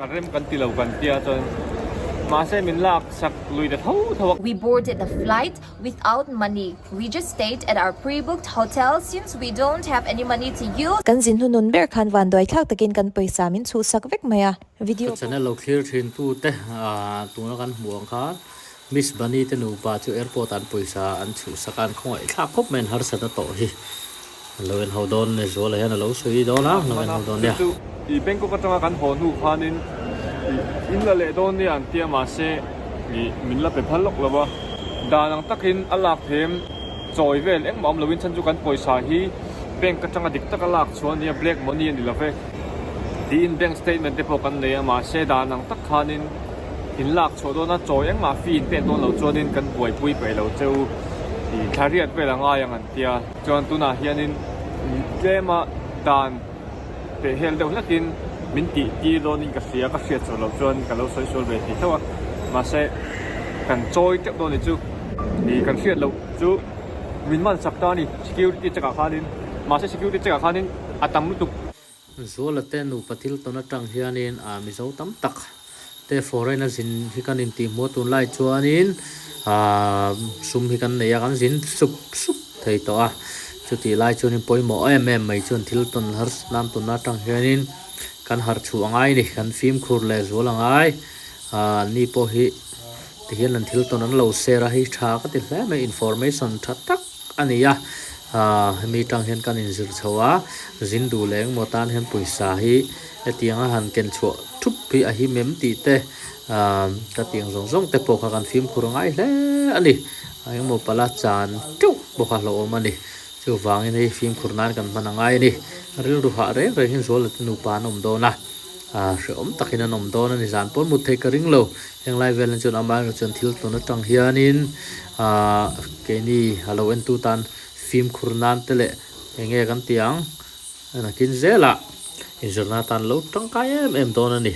Kan rem kan ti lo kan tia chuan mahse min lak sak lui ta tho tho a. We boarded the flight without money. We just stayed at our pre-booked hotel since we don't have any money to use. Kan zin hnunun ber khan vanduai thlak takin kan pawisa min chhuhsak vek mai a. Video Ka channel lo thlir thin tu te tuna kan hmuh ang khan Miss Bunny te nupa chu airport ah an pawisa an chhuhsak a, an khawngaih thlak khawp mai an harsatna tawh hi. An lo en ho dawn ni zuala hian a lo sawi dawn a, an lo en ho dawn nia. Chu i Bangkok atanga kan haw hnu khanin i in la leh dawn nia an tia mahse i min la pe phal lawk lo a, dan ang takin a lak them chawi vel engmah awm loin chhan chu kan pawisa hi bank atanga dik taka lak chhuah ania black money a ni lo ve tiin bank statement te pawh kan nei a mahse dan ang tak khanin in lak chhuah dawn a chawi engmah fee in pek dawn loh chuanin kan buaipui peih lo cheu i thla riat vel a ngai ang an tia. Chuan tunah hianin tlema dan peh hel deuh hlekin min tih tir dawnin ka hria, ka hriat chhuah loh chuan ka lo sawi sual ve thei tho a, mahse kan chawi teuh dawn ni chu ih kan hriat loh chu min man sak ta a ni security check ah khanin mahse security check ah khanin a tam lutuk. Zuala te nupa thil tawn atang hianin ah Mizo tam tak te foreign a zin hi kan intih hmuh a tunlai chuanin ah sum hi kan nei a kan zin sup sup thei tawh a chutih lai chuanin pawimawh em em mai chuan thil tawn harsa nan tawn atang hianin kan harh chhuah a ngai a ni kan fimkhur leh zual a ngai ah an ni pawh hi tihian an thil tawn an lo share a hei tha ka ti hle mai information tha tak. A ni a, hemi tang hian kan inzir chho a, zin duh leh engmaw tan hian pawisa hi hetianga han ken chhuah thup hi a him em tih te ka tih ang zawng zawng te pawh kha kan fimkhur a ngai hle a ni. Engmaw pala chan teuh pawh kha hlauhawm a ni. Chuvangin hei fimkhur nan kan hman a ngai a ni. Rilru hah reng reng hian zual leh nupa an awm dawn a. Hrehawm takin an awm dawn a ni. Zan pawn mut theih ka ring lo. Heng lai velah chuan amaherawhchu chuan thil tawn atang hianin keini a lo entu tan fimkhur nan te leh eng nge kan tih ang nakin zelah inzirna atan lo tangkai em em dawn a ni.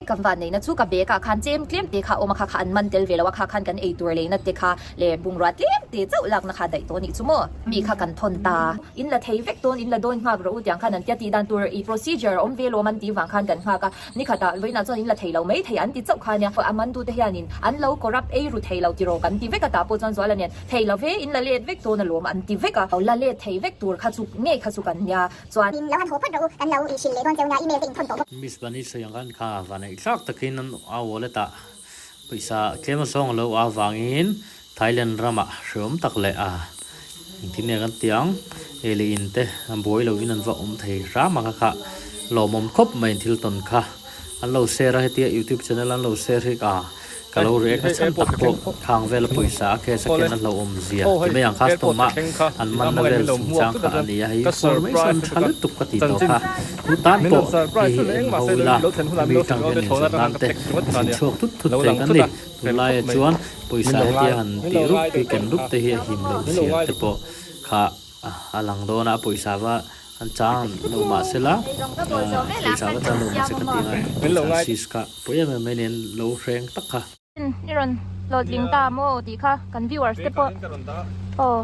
Kan van neihna chu ka bag ah khan chem tlem te kha a awm a, kha kha an man tel ve lo a, kha khan kan ei tur leina te kha leh bungrua tlem te chauh lakna kha daih tawh a nih chu maw. Mi kha kan thawn ta. In la thei vek dawn, in la dawn nghak rawh u tiang khan an tia tih dan tur i procedure a awm ve lawm an tih vang khan kan nghak a, nikhatah vawiinah chuan in la thei lo mai thei an ti chauh kha nia, a man tute hianin an lo corrupt ei ru thei lo tiraw kan ti vek a, tah pawh chuan Zuala nen thei lo ve in la let vek dawn alawm an ti vek a, la let thei vek tur kha chu ngei kha chu kan nia chuan. In lo han haw phawt rawh u, kan lo inhrilh leh dawn cheu nia, email te in thawn tawh bawk. Miss Bunny sawi ang khan kha vaneih thlak takin an a wallet ah pawisa tlem a zawng lo avangin Thailand ramah hreawm tak leh a engtin nge kan tih ang ei leh in te buai lovin an va awm thei hram a kha kha lawmawm khawp mai thil tawn kha an lo share a hetia youtube channel an lo share hi ka ka lo react a chhan tak pawh khang vela pawisa a case a ken a hlauhawm zia ti mai ang custom a an manna vel chungchang kha a ni a hei information tha lutuk ka tih tawh kha tu tan pawh hei hi en ho ila mi tang hian inzir nan te a zin chhuak thut thut thei kan ni. Tunlaiah chuan pawisa hetia han tih rup hi ken rup te hi a him loh zia te pawh kha a lang dawn a, pawisa va an chang lo mah se la, pawisa va chang lo mah se ka tih ang pawisa sis kha pawi em em mai nen lo hreng tak kha. I rawn hlawhtling ta maw tih kha kan viewers te pawh aw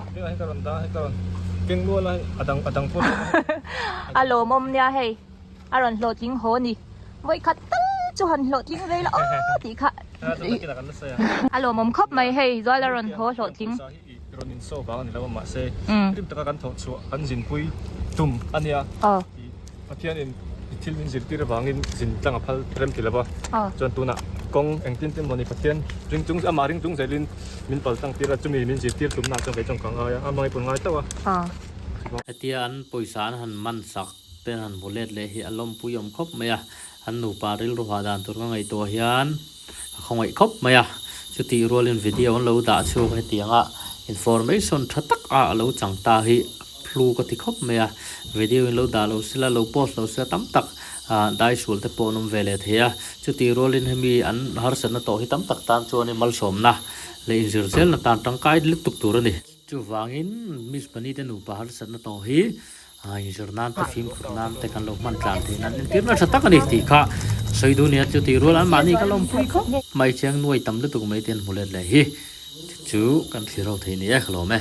a lawmawm nia hei a rawn hlawhtling haw ni. Vawi khat tal chu han hlawhtling vei la aw tih kha a lawmawm khawp mai hei zual a rawn haw hlawhtling. Rawn in show vang a ni lo a mahse rim taka kan thawh chhuah kan zinpui tum a nia Pathian in thil min zirtir avangin zin tlang a phal rem ti lo va chuan tunah kawng engtin tin maw ni Pathian ring chung amah ring chung zelin min pal tlang tir a chumi min zirtir tumna chuan kei chuan ka ngai a amah pawh ngai tauh a. Hetia an pawisa an han man sak Te han hmu let leh hi a lawmpui awm khawp mai a, an nupa rilru hah dan tur ka ngaihtuah hian ka khawngaih khawp mai a, chutih rualin video an lo dah chhuak hetianga information tha tak a lo chang ta hi hlu ka ti khawp mai a, video in lo dah lo sila lo post lo sila tam tak dai sual te pawh an awm ve leh thei a, chutih rualin hemi an harsatna tawh hi tam tak tan chuanin malsawmna leh inzir zelna tan tangkai lutuk tur a ni. Chuvangin Miss Bunny te nupa harsatna tawh hi inzir nan te fimkhur nan te kan lo hman tlan theih nan entir na tha tak a ni tih kha sawi duh nia chu tih rual anmahni ka lawmpui khawp mai chiang nuai tam lutuk mai te an hmu let leh hi chu kan thlir ho thei ni e ka lawm e.